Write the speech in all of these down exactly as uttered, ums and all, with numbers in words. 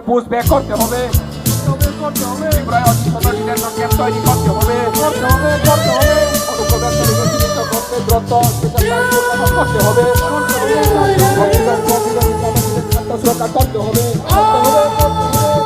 Push back করতে হবে। ত্রিপুরায় অস্ত্র ডিটেনশন ক্যাম্প তৈরি করতে হবে। করতে হবে, করতে হবে। অনুপ্রবেশ তৈরি করতে, করতে, দ্রুত স্পেশাল টাইম করতে হবে। করতে হবে, করতে হবে। খাদ্য সুরক্ষা করতে হবে। করতে হবে, করতে হবে।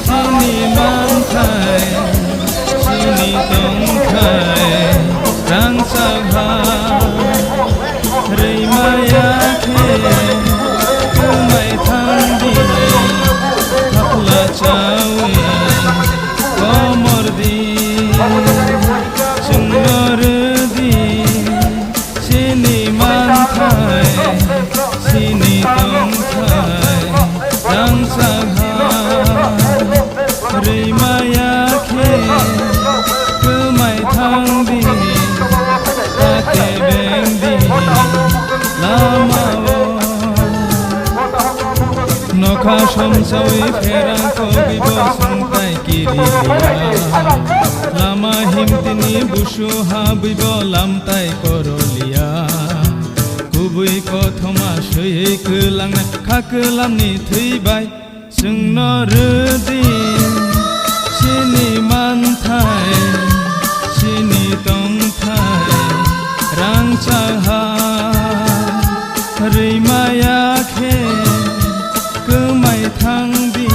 Chini manthai, chini tongthai, rangchak ha, rwi maya khe, kwmai thang di, thapla chawi, komor di, chwngno rw di. Chini manthai, chini tongthai, rangchak ha, rwi maya khe, kwmai thang di, ta kebeng di, lama o. Nokha somsawi pherang kogwi bo songtai kiri liya. Lama himtini busu habwi bo lamtai koro liya. Kubui kothoma swiwi kwlangnai kha kwlamni thwi bai. Chwngno rw di chini manthai, chini tongthai, rangchak ha, rwi maya khe, kwmai thang di,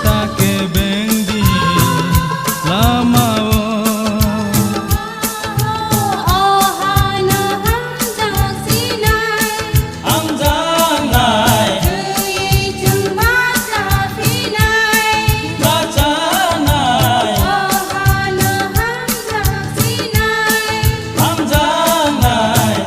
ta kebeng di, lama o. Hamjaknai. Bachanai. Hamjaknai.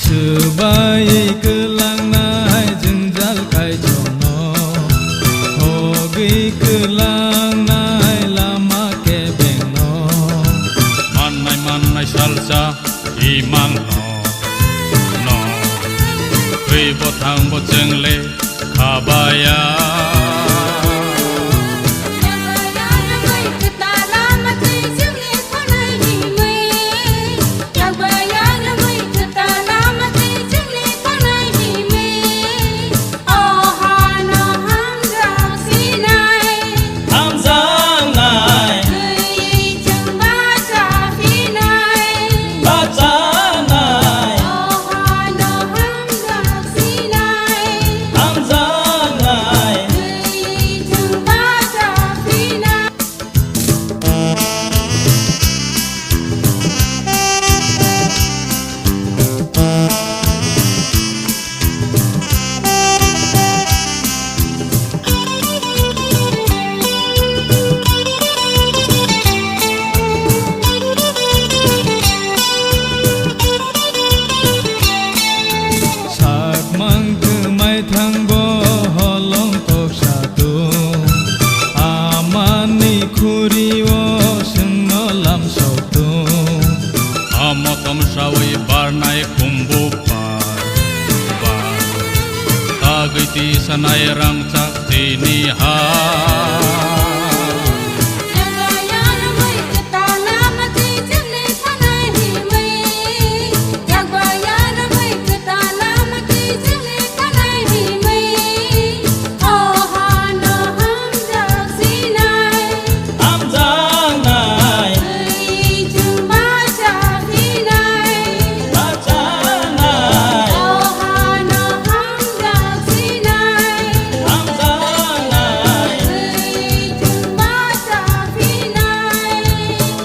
Swbai kwlangnai jwngjal kaitorno, hogwi kwlangnai lama kebengno. Mannai mannai salsa imangno, no, twi bo thang bo chwngle khabaya. Hamjaknai. Bachanai. Hamjaknai. Sakmang kwmai thangbo holong kok satung, amani khurio chwngno lam soktung. Amo tomsawi barnai khumbu bar, bar, tagwi tisanai rangchak tini ha.